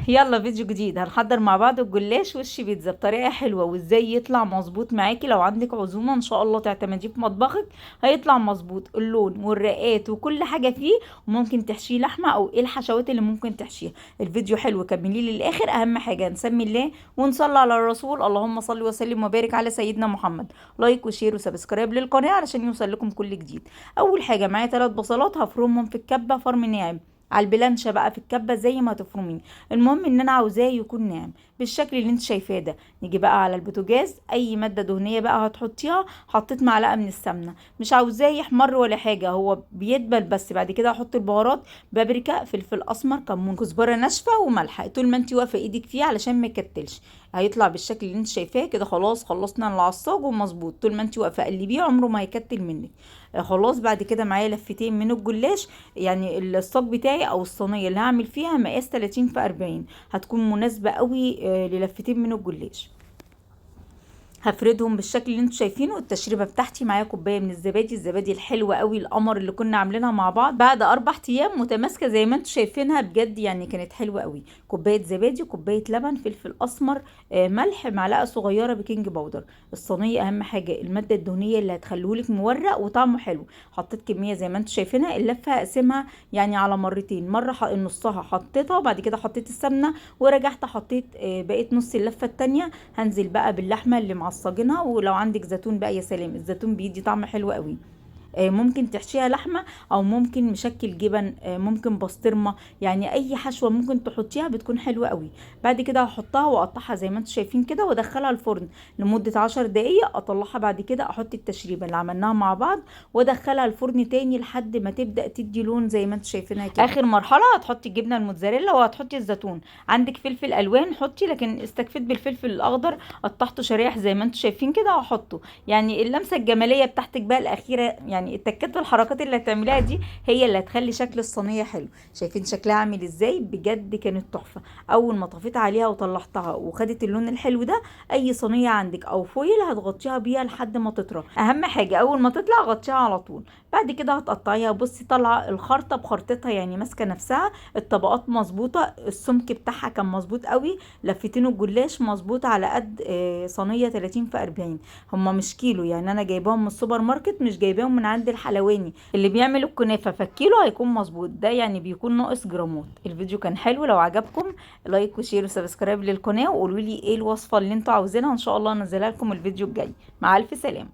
يلا فيديو جديد هنحضر مع بعض الجلاش وش بيتزا بطريقة حلوة، وازاي يطلع مظبوط معاكي. لو عندك عزومة ان شاء الله تعتمديه في مطبخك هيطلع مظبوط، اللون والرقات وكل حاجة فيه، وممكن تحشيه لحمه او ايه الحشوات اللي ممكن تحشيها. الفيديو حلو كمليه للاخر. اهم حاجة نسمي الله ونصلي على الرسول، اللهم صل وسلم وبارك على سيدنا محمد. like و share و subscribe للقناة علشان يوصل لكم كل جديد. اول حاجة معايا 3 بصلات هفرمهم في الكبه فرم ناعم على البلانشه بقى في الكبه زي ما تفرميه، المهم ان انا عاوزاه يكون ناعم بالشكل اللي انت شايفاه ده. نيجي بقى على البوتاجاز، اي مادة دهنية بقى هتحطيها. حطيت معلقه من السمنة، مش عاوزاه يحمر ولا حاجة، هو بيدبل بس. بعد كده هحط البهارات، بابريكا، فلفل اسمر، كمون، كزبره ناشفة، وملح. طول ما انت واقفة ايدك فيه علشان ما يكتلش، هيطلع بالشكل اللي انت شايفاه كده. خلاص خلصنا العصاج ومظبوط. طول ما انت واقفة قلبية عمره ما هيكتل منك. خلاص بعد كده معايا لفتين من الجلاش، يعني الصاج بتاعي او الصينية اللي هعمل فيها مقاس 30 في 40، هتكون مناسبة قوي للفتين من الجلاش. هفردهم بالشكل اللي انتوا شايفينه. التشريبه بتاعتي معايا كوباية من الزبادي، الزبادي الحلوة قوي القمر اللي كنا عاملينها مع بعض بعد 4 ايام، متماسكة زي ما انتوا شايفينها بجد، يعني كانت حلوة قوي. كوباية زبادي، كوباية لبن، فلفل اسمر، ملح، معلقه صغيرة baking powder. الصينية اهم حاجة المادة الدهنية اللي هتخليهولك مورق وطعمه حلو. حطيت كمية زي ما انتوا شايفينها. اللفة هقسمها يعني على مرتين، مرة نصها حطيتها وبعد كده حطيت السمنة ورجعت حطيت بقيت نص اللفة التانية. هنزل بقى باللحمه اللي معصجينها، ولو عندك زيتون بقى يا سلام، الزيتون بيدي طعم حلو قوي. ممكن تحشيها لحمه او ممكن مشكل جبن، ممكن بسطرمه، يعني اي حشوه ممكن تحطيها بتكون حلوة قوي. بعد كده هحطها واقطعها زي ما انتم شايفين كده، وادخلها الفرن لمدة 10 دقايق. اطلعها بعد كده احط التشريبه اللي عملناها مع بعض وادخلها الفرن تاني لحد ما تبدا تدي لون زي ما انتم شايفينها كده. اخر مرحلة هتحطي الجبنة الموتزاريلا وهتحطي الزيتون. عندك فلفل الوان حطي، لكن استكفيت بالفلفل الاخضر، قطعته شرايح زي ما انتم شايفين كده وهحطه. يعني اللمسة الجمالية بتاعتك بقى الاخيرة، يعني التكات والحركات اللي هتعمليها دي هي اللي هتخلي شكل الصينية حلو. شايفين شكلها عامل ازاي؟ بجد كانت تحفة. اول ما طفيت عليها وطلعتها وخدت اللون الحلو ده، اي صينية عندك او foil هتغطيها بيها لحد ما تطرى. اهم حاجة اول ما تطلع غطيها على طول. بعد كده هتقطعيها. بصي طالعه الخرطة بخرطتها، يعني ماسكه نفسها، الطبقات مظبوطة، السمك بتاعها كان مظبوط قوي. لفتين الجلاش مظبوط على قد صينية 30 في 40، هما مش كيلو، يعني انا جايباهم من السوبر ماركت مش جايباهم من عند الحلواني اللي بيعمل الكنافه، فالكيلو هيكون مظبوط، ده يعني بيكون ناقص جرامات. الفيديو كان حلو، لو عجبكم like و share و subscribe للقناة، وقولوا لي ايه الوصفة اللي انتوا عاوزينها، ان شاء الله انزلها لكم الفيديو الجاي. مع الف سلامه.